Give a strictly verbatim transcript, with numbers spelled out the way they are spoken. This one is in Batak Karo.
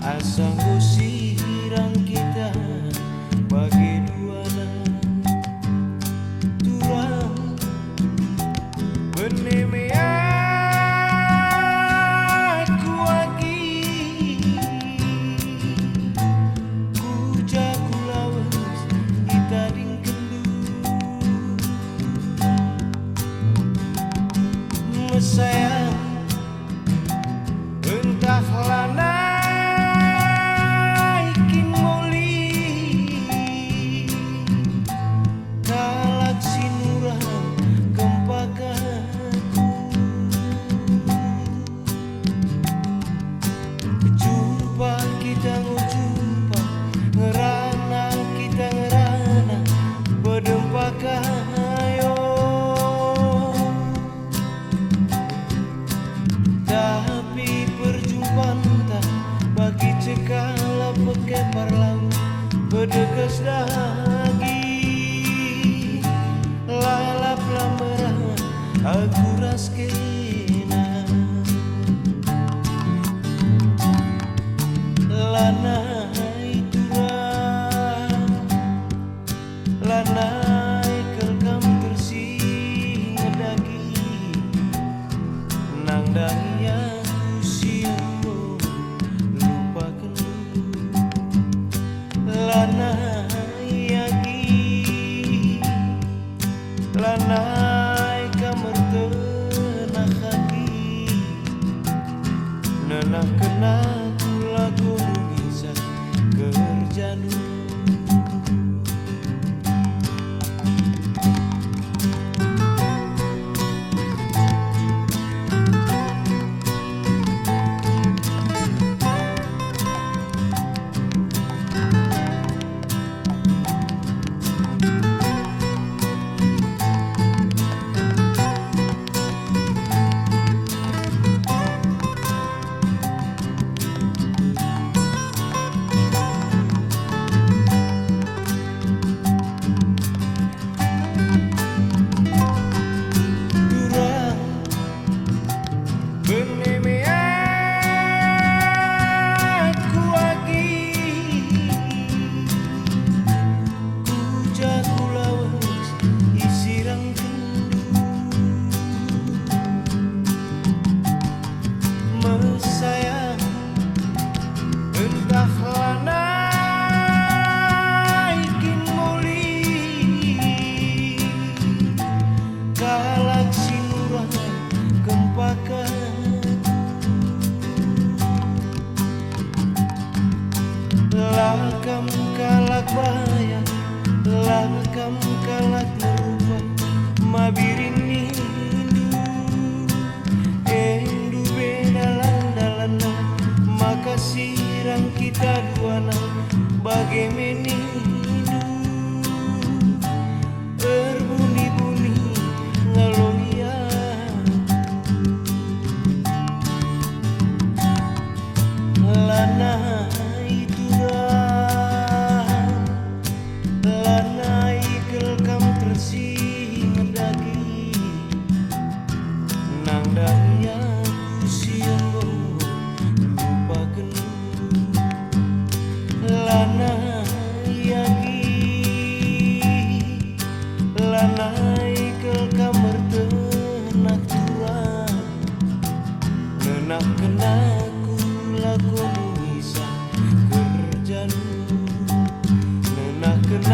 Asa enggo sirang kita bage duana, turang bene me aku agi, ku ja ku lawes itadingkenndu. Mesayang, ntah lanai kin moli kalak si nurang kempak aku. Jumpa kita enggo jumpa, ngerana kita ngerana, pedempak ayo. Tapi perjumpanta bagi cekala peke parlau, bedeges dagi, lalap lamberan aku ras kena. Lanai turang, lanai kal kam tersinget dagi, nandangi aku si enggo lupakenndu. Lanai agi, lanai kam ertenah agi, nenahken aku lagu Indonesia kerjandu. Turang bene me aku agi, ku ja ku lawes isirangkenndu. Mesayang, ntah lanai kin moli kalak si nurang kempak aku. La kam kalak bayak, la kam kalak merupa, mabirin nindu. Endu be dalan-dalanna, maka sirang kita duana, bage me nindu. Erbuni-buni ngalo ia. Lanai turang, lanai kal kam tersinget dagi, nandangi aku si enggo lupakenndu. Lanai agi, lanai kal kam ertenah turang, nenahken aku lagu Indonesia kerjandu, nenahken